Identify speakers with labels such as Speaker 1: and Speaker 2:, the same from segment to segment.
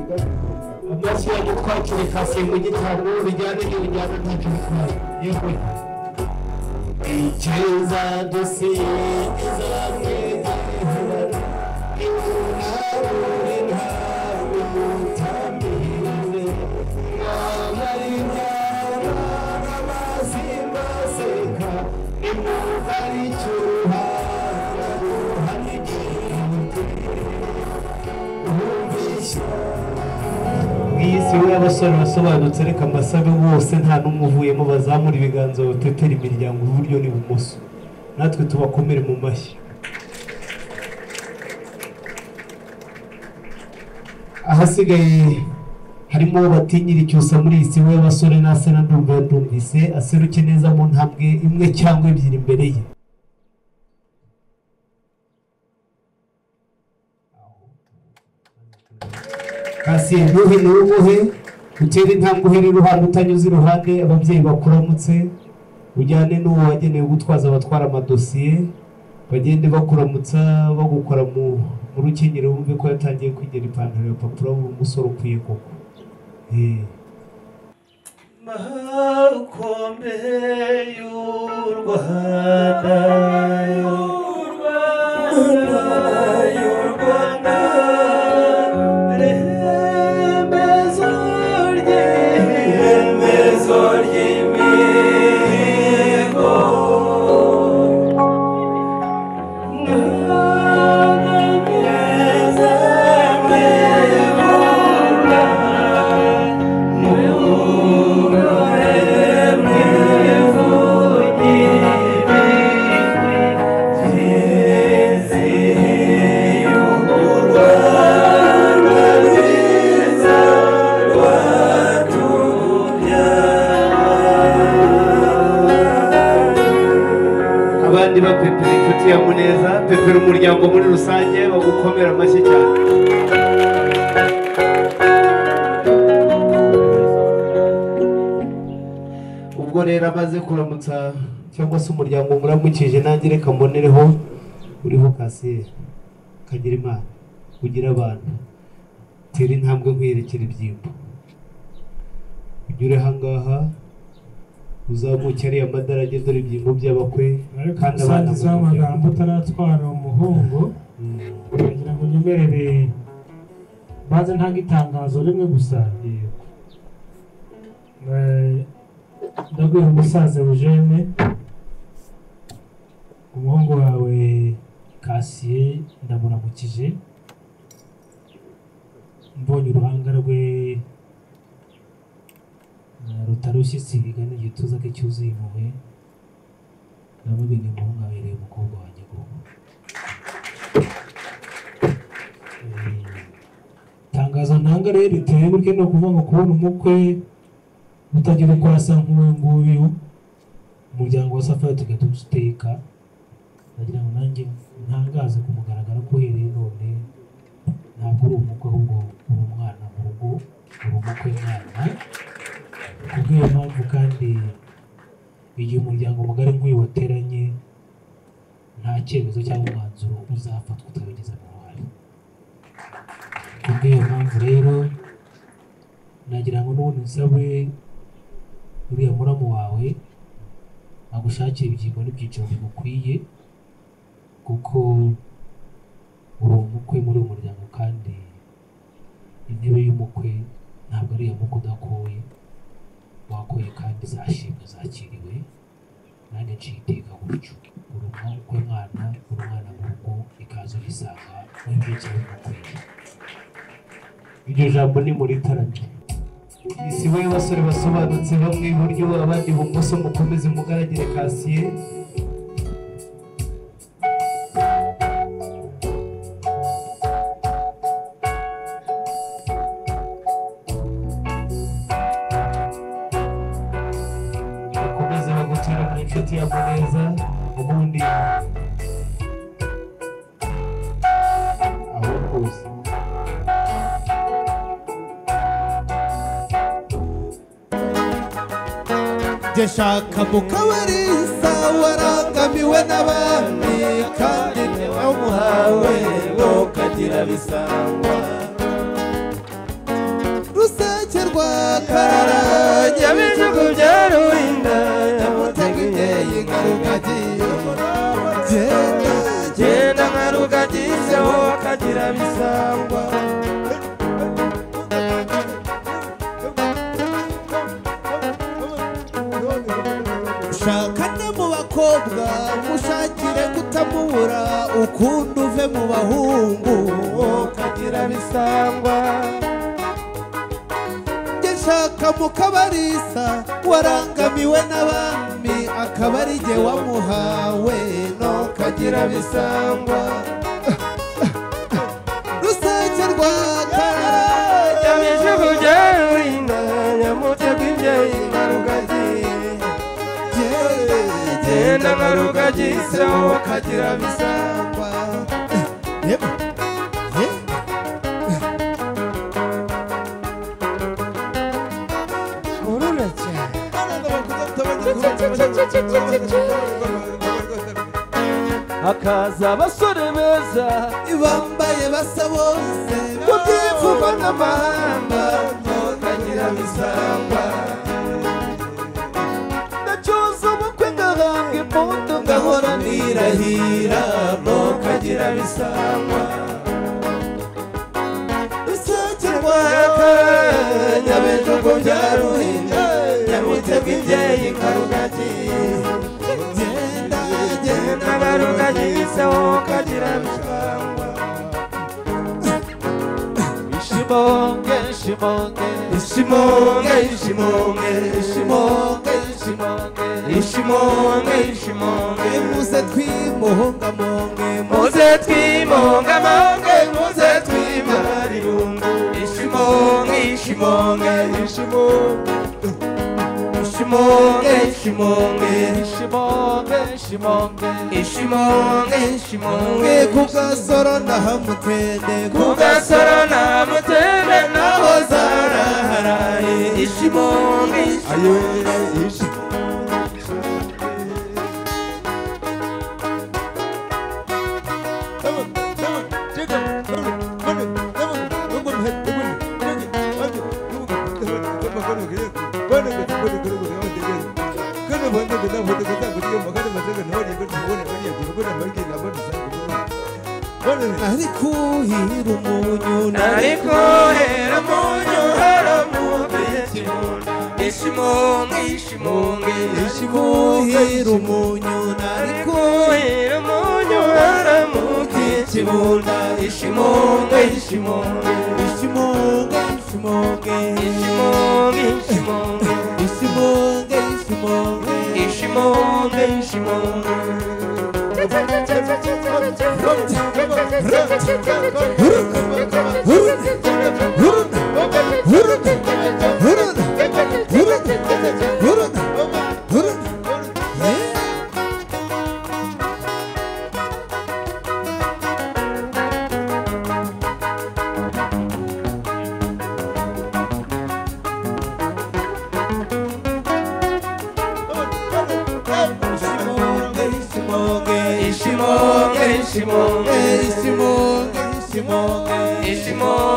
Speaker 1: Amashyi yanyu twakire Kasiye mu gitaramo bijyane n'ibijyana ntacyo bitwaye. Yewe icyiza dusigiza mwegerane intunarure ntawe mutambire mwamara imyara n'amazimba aseka nimwumva ari icyuha Mwisi we abasore basobanutse, reka mbasabe bose nta n'umwe uvuyemo bazamura ibiganza bapepera imiryango iburyo n'ibumoso, natwe tubakomere mu mashyi. Ahasigaye harimo batinyira icyusa muri iyi si we abasore nasera ndumva ndumvise aseruke neza mu ntambwe imwe cyangwa ebyiri imbere ye. Kasiye ntuhe n'ubuhe utere intambwe uhere iruhande utanyuze iruhande, ababyeyi bakuramutse ujyane n'uwo wagenewe gutwaza abatwara amadosiye bagende bakuramutsa bagukora mu rukenyero wumve ko yatangiye kwigera ipantaro ya papura umusore ukwiye koko. Makombe y'u Rwanda, y'u Rwanda, y'u Rwanda, remezo ry'imihigo, abandi bapepera inshuti ya Muneza, pepera umuryango muri rusange bagukomera amashyi cyane. Ubwo rero amaze kuramutsa cyangwa se umuryango muramukije, nanjye reka mbonereho uriho Kasiye kagira Imana ugira abantu tera intambwe nkwerekera ibyimbo, unyure ahangaha uzamuke ariya madarage dore ibyimbo by'abakwe.
Speaker 2: Kandi abana amagambo utaratwara umuhungu kugira ngo unyemerere baze ntanga itangazo rimwe gusa. Ndabwira umusaza Eugene, umuhungu wawe Kasiye ndamuramukije, mbonye uruhanga rwe rutarushye isiga n'igituza ke cyuzuye impuhwe, ndamubwira umuhungu abereye umukobwa wanjye koko. Itangazo ntanga rero riteye gutya, ni ukuvuga ngo kubona umukwe utagira uko asa nk'uyu nguyu, umuryango wa Safari tugahita duteka, ndagira ngo nanjye ntangaze ku mugaragaro ko uhereye none ntabwo uri umukwe ahubwo uri umwana mu rugo, uri umukwe mwana. Kubw'iyo mpamvu kandi igihe umuryango mugari nk'uyu wateranye nta cyemezo cyangwa umwanzuro uzafatwa utabigizemo uruhare. Kubw'iyo mpamvu rero nagira ngo n'ubundi nsabe uriya muramu wawe agushakire ibyimbo n'ibyiciro bigukwiye, kuko uri umukwe muri uyu muryango kandi intebe y'umukwe ntabwo ari iya mukwe udakoye, wakoye kandi zashimwe zakiriwe, nanjye nciye iteka gutyo. Uri umukwe mwana, uri umwana mu rugo, ikaze urisanga w'ibyiciro bigukwiye.
Speaker 1: Iryo jambo ni muri taramye. Isibo y'abasore basobanutse bamwe iburyo abandi ibumoso, mukomeze mugaragire Kasiye. Bakomeze bagutera mu inshuti ya Muneza, ubundi aho rwose.
Speaker 3: Jeshaka mukabarisa warangamiwe n'abami kandi niwe umuhawe ukagira bisangwa. rwa Karara
Speaker 4: Nyabijugu bya Ruhinda
Speaker 3: Nyamutego imbyeyi nka Rugagi Genda
Speaker 4: genda nka Rugagi se wowe akagira bisangwa
Speaker 3: Shakane mu bakobwa mushakire kutamubura ukundi uve mu bahungu
Speaker 4: kagira bisangwa
Speaker 3: Shaka mu Kabarisa warangamiwe n'abami akaba ari jye wamuhawe no
Speaker 4: kagira bisangwa
Speaker 3: Rusake rwa Karara
Speaker 4: Nyabijugu bya Ruhinda Nyamutego imbyeyi nka Rugagi Genda nka Rugagi se wowe kagira bisangwa
Speaker 5: Hakaza abasore beza
Speaker 3: bambaye basa bose mu byivugwa n'amahanga
Speaker 4: kagira bisangwa
Speaker 5: Ndacuza ubukwe ngahanga impundu
Speaker 3: ngahora nirahira
Speaker 4: no kagira bisangwa
Speaker 3: Rusake rwa
Speaker 4: Karara Nyabijugu bya Ruhinda Nyamutego imbyeyi nka Rugagi
Speaker 3: Genda
Speaker 4: genda nka Rugagi se wowe kagira bisangwa
Speaker 5: Ishimonge ishimonge
Speaker 4: Ishimonge ishimonge
Speaker 5: ishimonge ishimonge
Speaker 4: ishimonge ishimonge
Speaker 3: Muze twimuhungamonge
Speaker 4: muze twimongamonge muze twimarirungu ishimonge ishimonge ishimonge ishimonge ishimonge
Speaker 5: ishimonge ishimonge
Speaker 4: ishimonge ishimonge
Speaker 3: Ku gasoro na Hamutende
Speaker 4: ku gasoro na Hamutende naho zaraharaye ishimonge ishimonge
Speaker 3: Arikuhira umunyu
Speaker 4: Narikuhira umunyu haramubiye kimuntu Ishimonge ishimonge
Speaker 3: Arikuhira umunyu
Speaker 4: Narikuhira umunyu haramubiye kimuntu Ishimonge ishimonge
Speaker 3: Ishimonge ishimonge
Speaker 4: Ishimonge ishimonge
Speaker 3: Ishimonge ishimonge
Speaker 4: Ishimonge ishimonge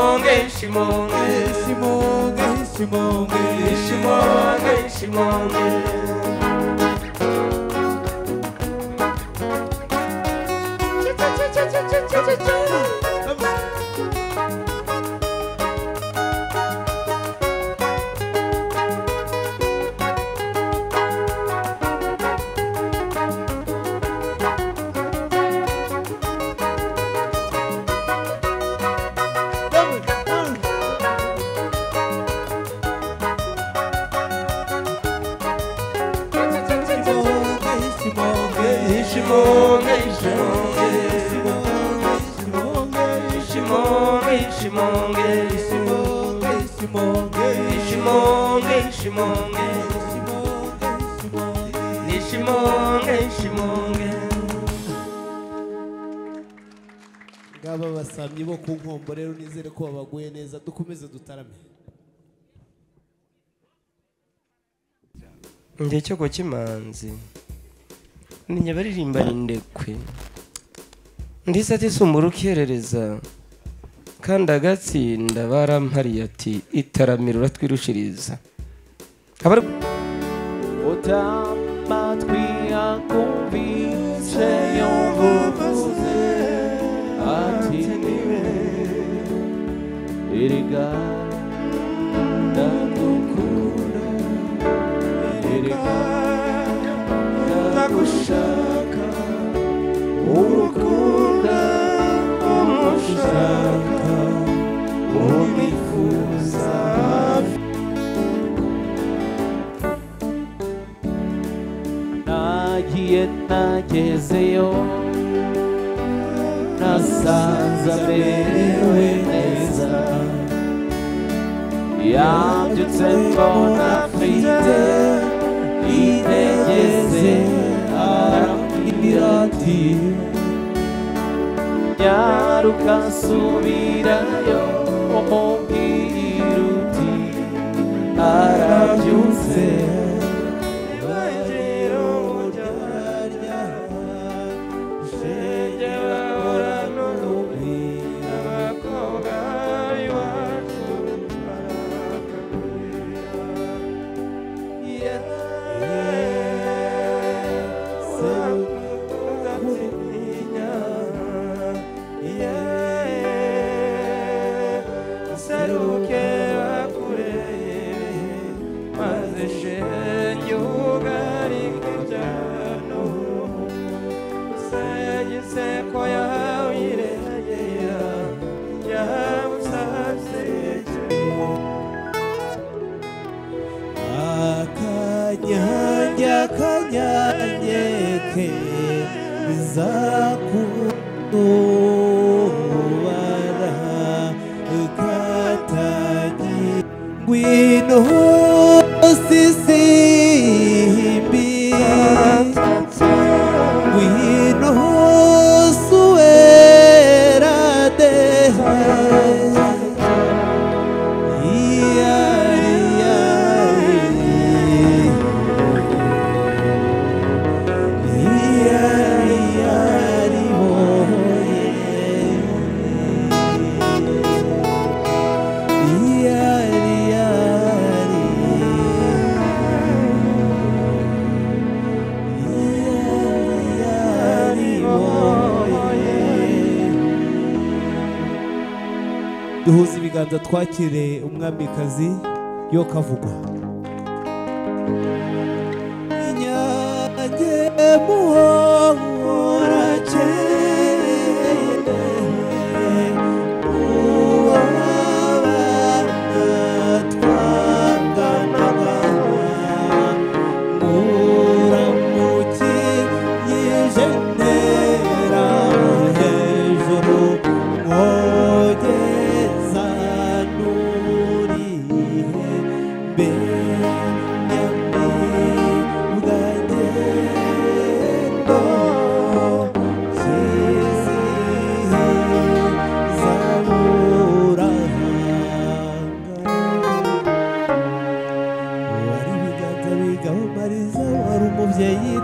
Speaker 4: Ishimonge ishimonge
Speaker 3: Ishimonge ishimonge
Speaker 4: Ishimonge ishimonge
Speaker 3: Ishimonge ishimonge
Speaker 4: Ishimonge ishimonge Ishimonge ishimonge Ishimonge ishimonge Ishimonge ishimonge Ishimonge ishimonge
Speaker 1: Ngaba basamyi bo ku Nkombo rero nizere ko babaguye neza dukomeze dutarame.
Speaker 4: Njye cyo kimanzi ninjye baririmba indekwe ndisati sumburukerereza
Speaker 6: Kandi agatsinda barampariye ati itaramira uratwirushiriza.
Speaker 5: Utamatwi akumvise yumvuze ati niwe erega ndagukunda erega ndagushaka urukunda umushaka umifuza. Nagiye nagezeyo nasanze amerewe neza yabyutse mbona afite intege arambwira ati nyaruka nsubirayo umubwira uti arabyutse.
Speaker 3: Kanyanyeke bizakubara katagi ngwino sisimbi ngwino suerade duhuza ibiganza twakire umwamikazi yo kavugwa. Inyange muhora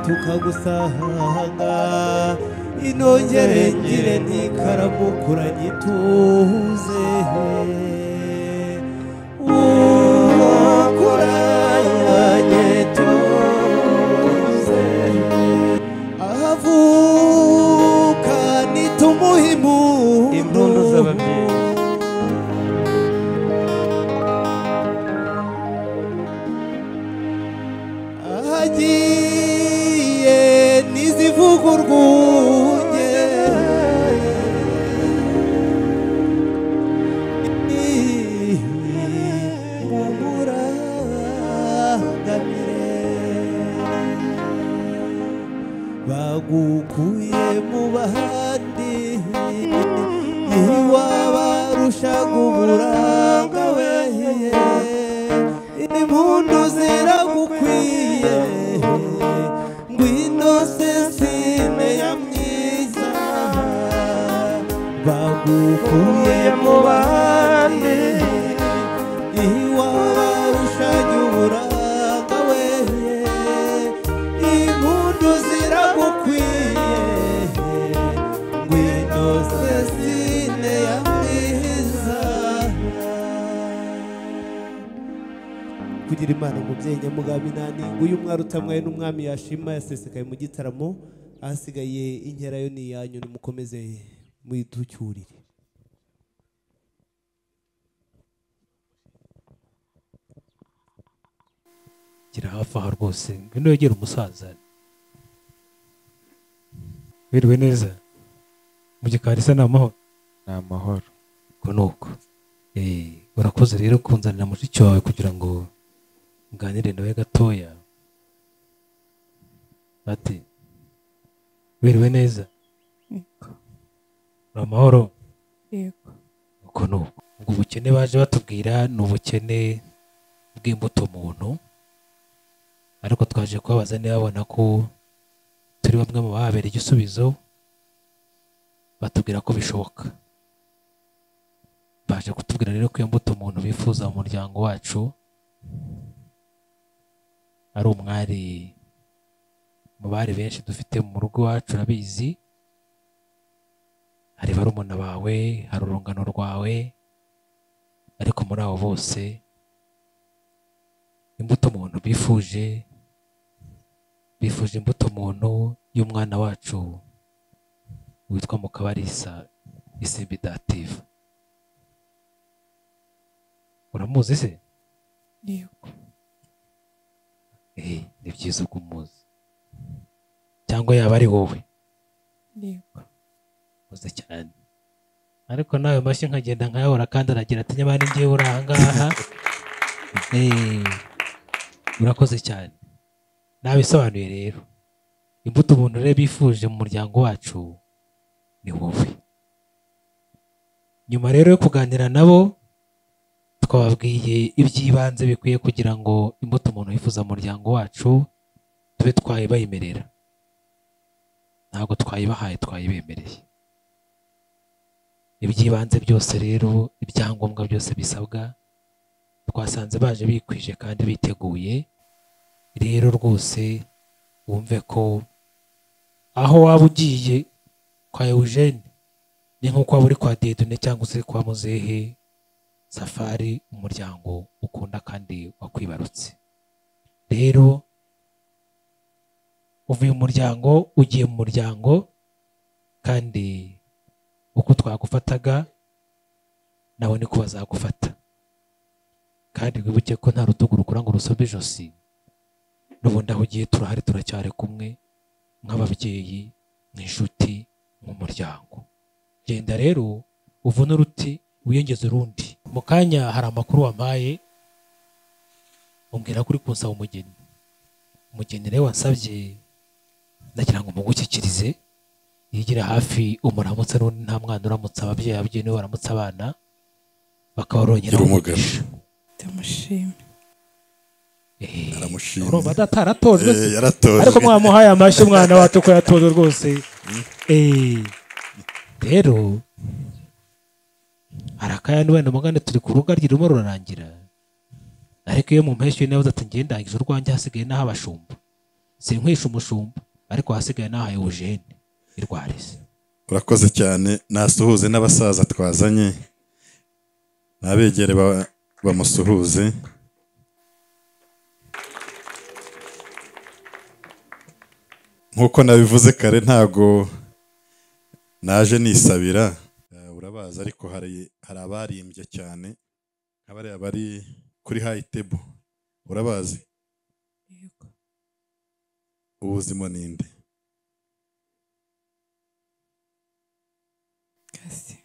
Speaker 3: tukagusanga inongere ngire ntikaramukuranye ituze ukuranye tuze ahavuka nitumuhe
Speaker 6: impundu z'ababyeyi.
Speaker 3: Ahagiye nizivuga urwunge mumurangamire bagukuye mu bahandi ntiwabarushaga uburanga we impundu ziragukwiye ngwino sesine ya myiza bagukuye mu bandi iwabarushaga uburanga we impundu ziragukwiye.
Speaker 1: Kugira Imana umubyeyi Nyamugaminani, nguyu umwari utamwaye n'umwami yashima yasesekaye mu gitaramo, ahasigaye inkera yo ni iyanyu, nimukomeze muyiducyurire.
Speaker 2: Gira hafi aha rwose, ngwino wegere umusaza. Wiriwe neza mu gikari se? Ni amahoro?
Speaker 4: Ni amahoro.
Speaker 2: Ubwo ni uko. Urakoze rero kunzanira mushiki wawe kugira ngo nganire nawe gatoya. Ati wiriwe neza?
Speaker 7: Yego.
Speaker 2: Ni amahoro?
Speaker 7: Yego.
Speaker 2: Uko ni uko. Ubwo ubukene baje batubwira ni ubukene bw'imbuto muntu, ariko twaje kubabaza niba babona ko turi bamwe mu bahabera igisubizo, batubwira ko bishoboka. Baje kutubwira rero ko iyo mbuto umuntu bifuza mu muryango wacu ari umwari mu bari benshi dufite mu rugo iwacu, urabizi, hari barumuna bawe, hari urungano rwawe, ariko muri abo bose imbuto umuntu bifuje, bifuje imbuto muntu y'umwana wacu witwa Mukabarisa Isimbi Dative. Uramuzi se?
Speaker 7: Yego.
Speaker 2: Ni byiza ubwo umuzi, cyangwa yaba ari wowe?
Speaker 7: Yego.
Speaker 2: Uze cyane. Ariko nawe mashyi nkagenda nkayahora, kandi aragira ati nyamara ngiye uri aha ngaha. Urakoze cyane. Nabisobanuye rero, imbuto umuntu rero bifuje mu muryango wacu ni wowe. Nyuma rero yo kuganira nabo, twababwiye iby'ibanze bikwiye kugira ngo imbuto umuntu yifuza mu muryango wacu tube twayibayemerera. Ntabwo twayibahaye, twayibemereye. Iby'ibanze byose rero, ibyangombwa byose bisabwa, twasanze baje bikwije kandi biteguye. Rero rwose wumve ko aho waba ugiye kwa Eugene ni nk'uko waba uri kwa Dieudonné cyangwa se kwa Muzehe Safari, umuryango ukunda kandi wakwibarutse. Rero uvuye mu muryango ugiye mu muryango, kandi uko twagufataga nawe niko bazagufata. Kandi wibuke ko nta rutugu rukura ngo rusome ijosi, n'ubundi aho ugiye turahari, turacyari kumwe nk'ababyeyi, nk'inshuti, nk'umuryango. Genda rero uvune uruti wiyongeze urundi. Mu kanya hari amakuru wampaye, umbwira ko uri kunsaba umugeni. Umugeni rero wansabye ndagira ngo mugushyikirize, yigire hafi umuramutse, n'undi nta mwana uramutse ababyeyi, ababyeyi nibo baramutse abana, bakabarongera umugisha.
Speaker 7: Ndamushimye.
Speaker 8: Aramushimye.
Speaker 2: Urumva arataratojwe se?
Speaker 8: Yaratojwe.
Speaker 2: Ariko mwamuhaye amashyi umwana wacu ko yatojwe rwose. Rero arakaya wenda mugane turi ku rubuga rw'irimo rurarangira, ariko iyo mu mpeshyi nawe ati ngiye ndangije urwanjye, hasigaye naho abashumba, sinkwisha umushumba, ariko hasigaye naho Eugene irwarize.
Speaker 8: Urakoze cyane. Nasuhuze n'abasaza twazanye, nabegere bamusuhuze. Nkuko nabivuze kare, ntago naje nisabira, urabaza, ariko hari abarimbye cyane nk'abariya bari kuri high table, urabazi?
Speaker 7: Yego.
Speaker 8: Ubuzima ninde?
Speaker 7: Kasi.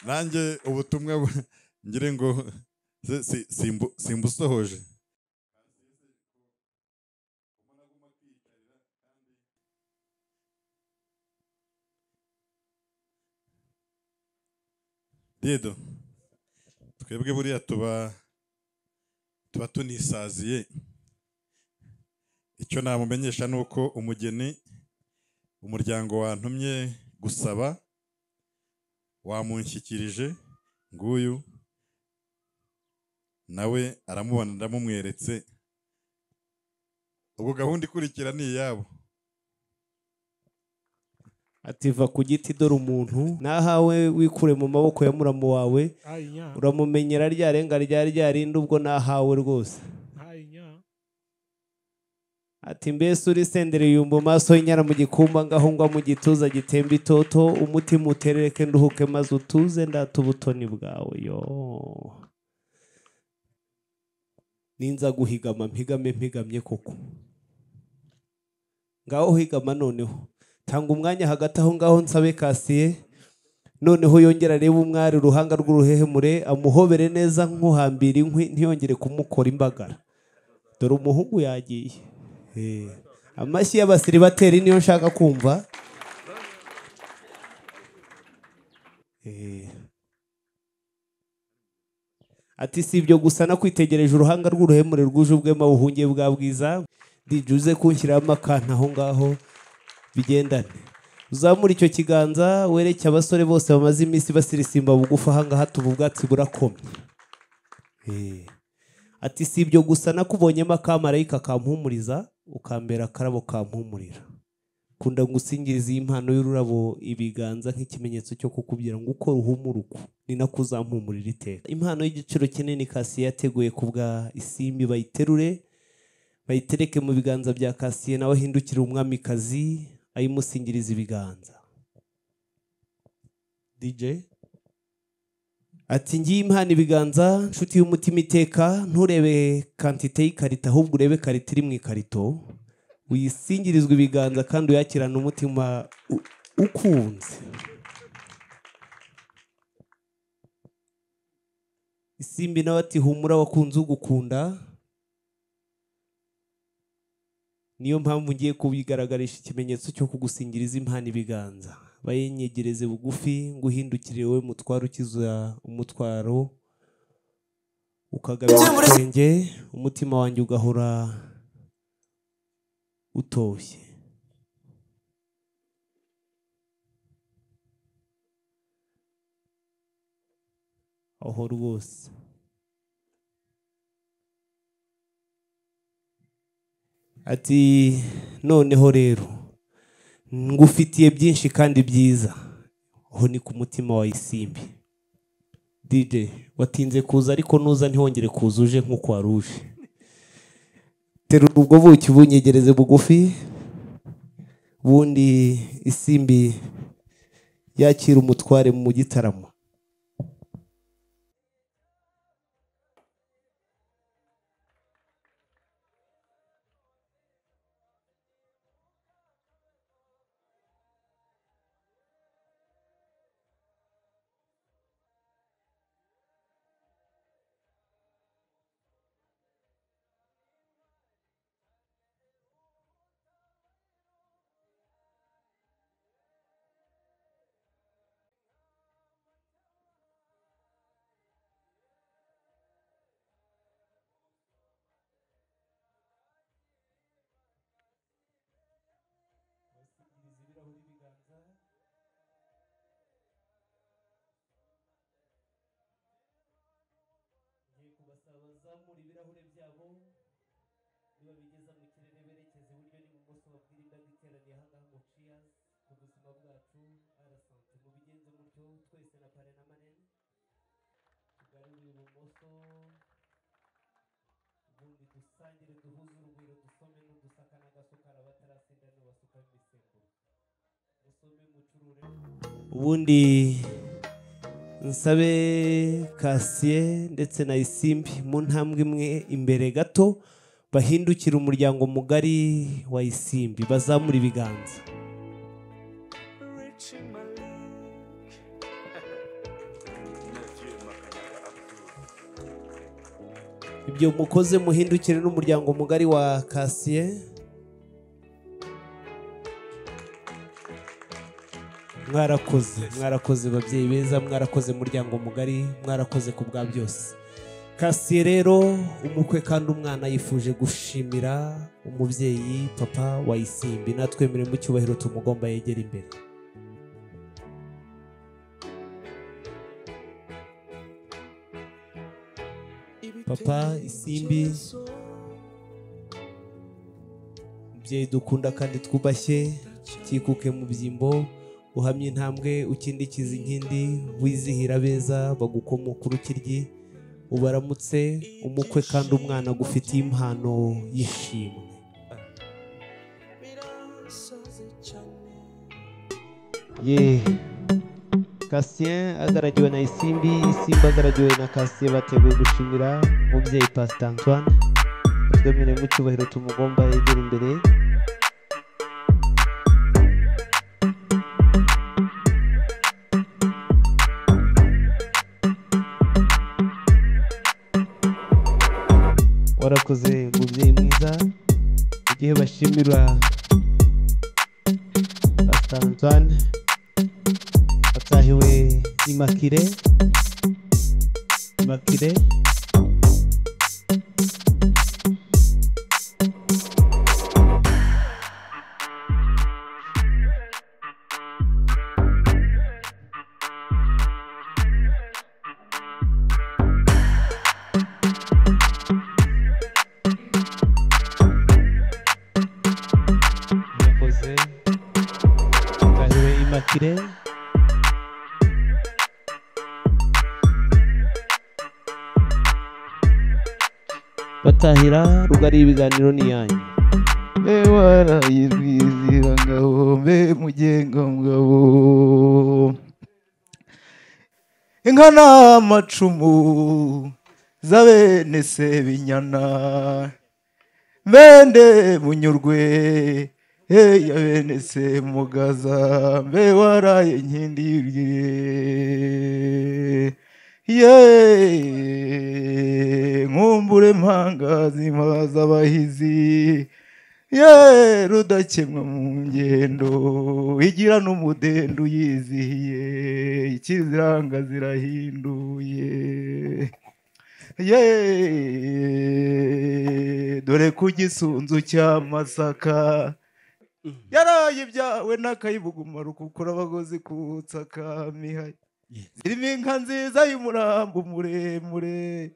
Speaker 8: Nanjye ubutumwa ngire ngo simbusohoje. Dido, twebwe buriya tuba tunisaziye. Icyo namumenyesha ni uko umugeni umuryango wantumye gusaba wamunshyikirije, nguyu nawe aramubona, ndamumweretse. Ubwo gahunda ikurikira ni iyabo.
Speaker 1: Ati va ku giti dore umuntu nahawe wikure mu maboko ya muramu wawe uramumenyera rya renga ryari ryarindi ubwo nahawe rwose. Ati mbese uri sendere yumba maso y'inyana mu gikumba ngaho ngwa mu gituza gitemba itoto umutima uterereke nduhuke maze utuze ndata ubutoni bwawe yo. Ninza guhigama mpigame mpigamye koko. Ngaho higama noneho tanga umwanya hagati aho ngaho nsabe Kasiye noneho yongera arebe umwari uruhanga rw'uruhehemure amuhobere neza nkuhambira inkwi ntiyongere kumukora imbagara. Dore umuhungu yagiye. Amashyi y'abasiribateri niyo nshaka kumva. Ati si ibyo gusa nakwitegereje uruhanga rw'uruhemure rwuje ubwema buhungiye bwa bwiza ndijuze kunshyiramo akantu aho ngaho bigendane. Uzamura icyo kiganza wereke abasore bose bamaze iminsi basirisimba bugufi aha ngaha tuba ubwatsi burakomye. Ati si ibyo gusa nakubonyemo akamarayika kampumuriza ukambera akarabo kampumurira. Kunda ngusingiriza iyi impano y'ururabo ibiganza nk'ikimenyetso cyo kukubwira ngo uko ruhumura uku ni nako uzampumurira iteka. Impano y'igiciro kinini Kasiye yateguye kubwa Isimbi bayiterure bayitereke mu biganza bya Kasiye nawe ahindukire umwamikazi ayimusingiriza ibiganza. DJ ati ngiye impano ibiganza nshuti y'umutima iteka nturebe kantite y'ikarita ahubwo urebe karita iri mu ikarito uyisingirizwa ibiganza kandi uyakirana umutima ukunze. Isimbi nawe ati humura wakunze ugukunda niyo mpamvu ngiye kubigaragarisha ikimenyetso cyo kugusingiriza impano ibiganza. Bayinyegereze bugufi nguhindukire wowe mutwaro ukiza umutwaro ukagabira ubwenge umutima wanjye ugahora utoshye. Aho rwose ati noneho rero ngufitiye byinshi kandi byiza. Aho ni ku mutima wa Isimbi. DJ watinze kuza ariko nuza ntihongere kuza uje nkuko waruje. Terura ubwo buki bunyegereze bugufi bundi Isimbi yakira umutware mu gitaramo. Bazamura ibirahure byabo nibabigeza mu kirere berekeze iburyo n'ibumoso babwira imbaga iteraniye aha ngaha ngo cheers ku buzima bwacu arasante. Mubigenze mutyo twese na pare na marene tugarure ibumoso ubundi dusangire duhuze urugwiro dusome n'udusaka n'agasukari abatarasinda n'abasuka imisemburo musome mucurure ubundi nsabe Kasiye ndetse na Isimbi mu ntambwe imwe imbere gato bahindukira umuryango mugari wa Isimbi bazamura ibiganza. Ibyo mukoze muhindukire n'umuryango mugari wa Kasiye. Mwarakoze, mwarakoze babyeyi beza, mwarakoze muryango mugari, mwarakoze ku bwa byose. Kasiye rero umukwe kandi umwana yifuje gushimira umubyeyi papa wa Isimbi, natwemere mu cyubahiro tumugomba yegera imbere. Papa Isimbi, umubyeyi dukunda kandi twubashye, kikuke mu byimbo, Uhamye intambwe ukindikiza inkindi, wizihira beza bagukomoka urukiryi, ubaramutse umukwe kandi umwana agufitiye impano y'ishimwe. Ye Cassien agaragiwe na Isimbi, Isimbi agaragiwe na Cassien, bateguye gushimira umubyeyi Pastor Antoine. Twemereye mu cyubahiro tumugomba yegera imbere. Warakoze mubyeyi mwiza. Igihe bashimira Pastor Antoine atahiwe Immaculée, Immaculée murakoze, atahiwe Immaculée. Batahira rugari ibiganiro ni yanyu.
Speaker 9: Mbe warayirwizira ngabo, mbe mugenga mugabo, inka n'amacumu za bene Sebinyana, mbende munyurwe ya bene Semugaza, mbe waraye inkindi ye nkumbure mpanga zimaza abahizi, ye rudakemwa mu ngendo igira n'umudendo yizihiye, ikiziranga zirahinduye, ye dore ku gisunzu cy'amasaka yaraye ibyawe n'akayibuguma rukukura abagozi kutsaka mihaye, zirimo inka nziza y'umurambo muremure,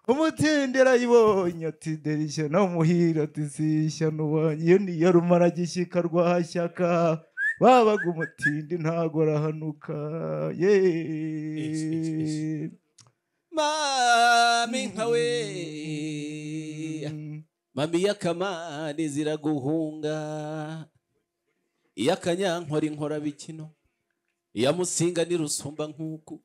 Speaker 9: umutindi arayibonye ati derishya nawe umuhira ati sishya n'uwanyu, iyo niyo rumara gishyika rwa shyaka, babaga umutindi ntago arahanuka. Ye
Speaker 5: mami nkawe mami y'akamani ziraguhunga, iy'akanyankora inkora bikino, iya musinga ni rusumba nkuku,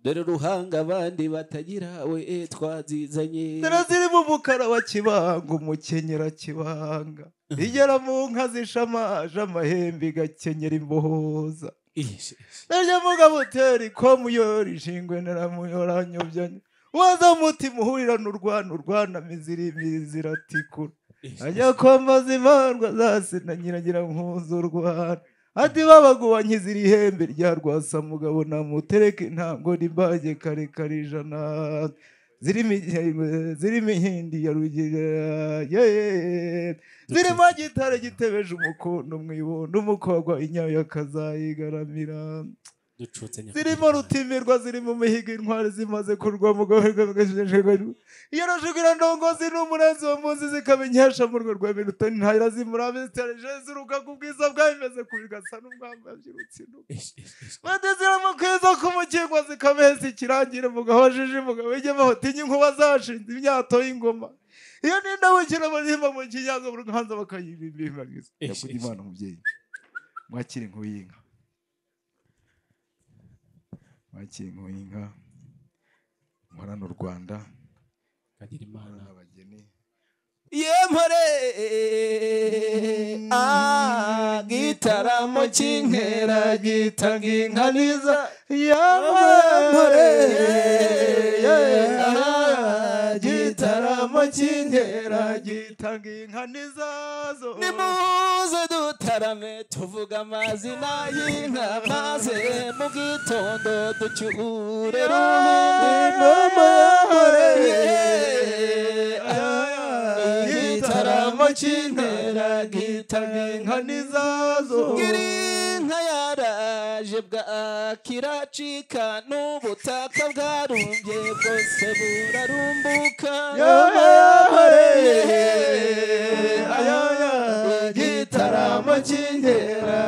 Speaker 5: dore ruhanga abandi batagira we twazizanye,
Speaker 9: dore ziri mu mukara wa kibanga umukenyera kibanga, igera mu nka zishamaje amahembe igakenyera imbohoza, Erya mugabo utera ikomuyora ishingwe naramuyora nyobyanye, waza mutima uhurirana urwana urwana miziri miziratikura, ajya kwambaza imandwa zase na nyiragira nkuzo urwana, ati babaguwa nkizira ihembe rya rwasa mugabo namutereke ntango nimbaje kare kare ijana, zirimo inkindi ya rugira, ye zirimo gitare gitebeje umukondo mwibondo umukobwa inyayo akazayigaramira, zirimo rutimirwa zirimo mihigo intwari zimaze kurwa iyo rujugira ndongozi n'umurenzi wo munsi zikaba inkesha mu rwe rwa miruta ntahira zimurame zitereje ziruka ku bwiza bwayo imeze kubigasa n'umwami yabyirutse inuka, batezera mu kwiza k'umukingwa zikamesa ikirangire mugabo wajije mugabo wigema batinye inkuba zashinze imyato y'ingoma, iyo n'indabukira barimba mu kinyaga mu ruganza bakayibimbimagiza. Yakugira Imana umubyeyi mwakire inkuba y'inka, mwakire inkuba y'inka, muhorane u Rwanda,
Speaker 5: kagira Imana
Speaker 9: abageni.
Speaker 5: Yempore gitaramo cy'inkera gitanga inka niza, yempore
Speaker 9: gitaramo cy'inkera gitanga inka nizazo,
Speaker 5: nimuze dutarame tuvuga amazina y'inka, maze mu gitondo ducyure rubindi. Gitaramo cy'inkera gitanga
Speaker 9: inka nizazo,
Speaker 5: inka yaraje bwakiracika n'ubutaka bwarumbye bwose burarumbuka,
Speaker 9: gitaramo cy'inkera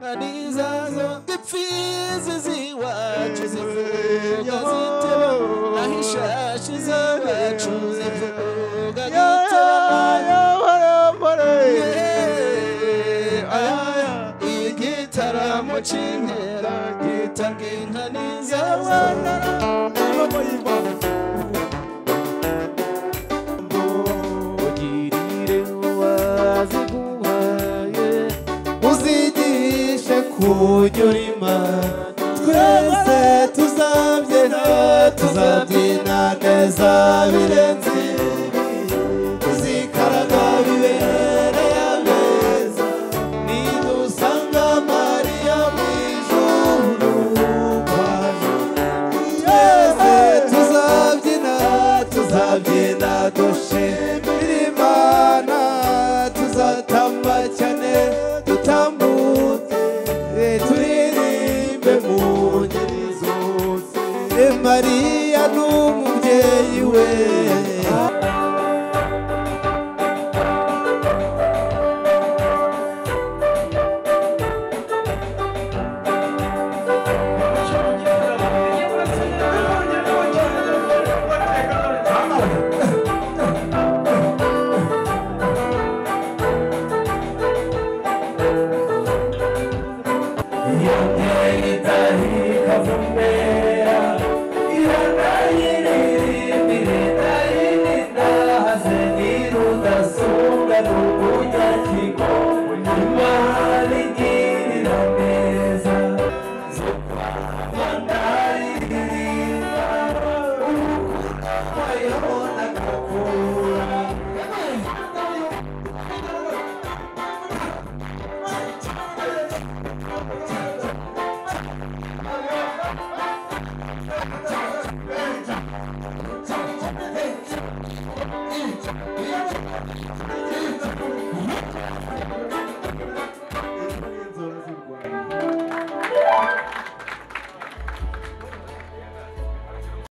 Speaker 5: Inka nizazo ipfizi z'iwacu zivuga ziteba, naho ishashi z'iwacu zivuga giteba. Igitaramo cy'inkera gitanga inka n'izazo. Ugirire uwaziguhaye,
Speaker 3: uzigishe kunyura Imana. Twese tuzabyina, tuzabyina neza birenze ibi, tuzikaraga bibereye ameza. Nidusanga Mariya mu ijuru kwaje, twese tuzabyina, tuzabyina dushimira Imana. Tuzatamba cyane dutambutse, turirimbe mu ngeri zose. Mariya ni umubyeyi we.